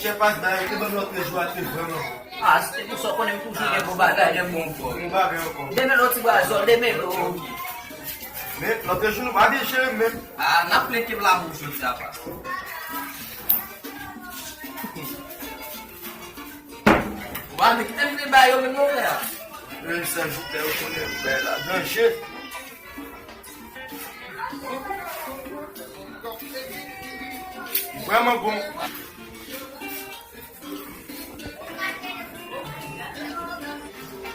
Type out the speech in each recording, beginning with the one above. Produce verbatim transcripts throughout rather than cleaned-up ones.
Chè, pas bay, te ban m lòt jou a, te vrèman bon. Ah, se pou sa w konnen m toujou gen bon bagay, gen bon kò. Bon bagay ankò. Demen lòt ti brazòl, demen. Men lòt jou nou pa dejere menm. Ah, n ap plenke la pou jodi a, pas. Wa, men kite m vin ba yo menm non, frè. Menm sa, joutè, ou konnen, frè, la danje. Vrèman bon.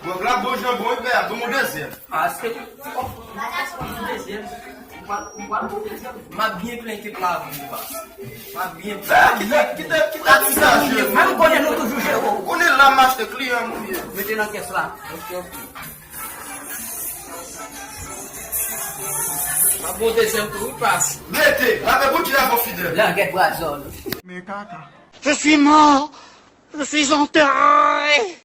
Gwòg la bon jan bon, wi, frè, ban m yon dezyèm. Ah, se, oh, m pa panse ban m yon dezyèm. M pa, m pa bon dezyèm. M ap byen plenke la pou ou, pas. M ap byen plenke. Kite, kite, kite ti sa, jere. Mwen, m konnen nou toujou jere. Ou konnen la m achte kliyan, mwen ye. Mete nan kès la. Ok, ok. M ap bon dezyèm tou, wi, pas. Mete, la pe bout la fò fidèl. Langèt brazòl. Men kaka. Je suis mort. Je suis enterré.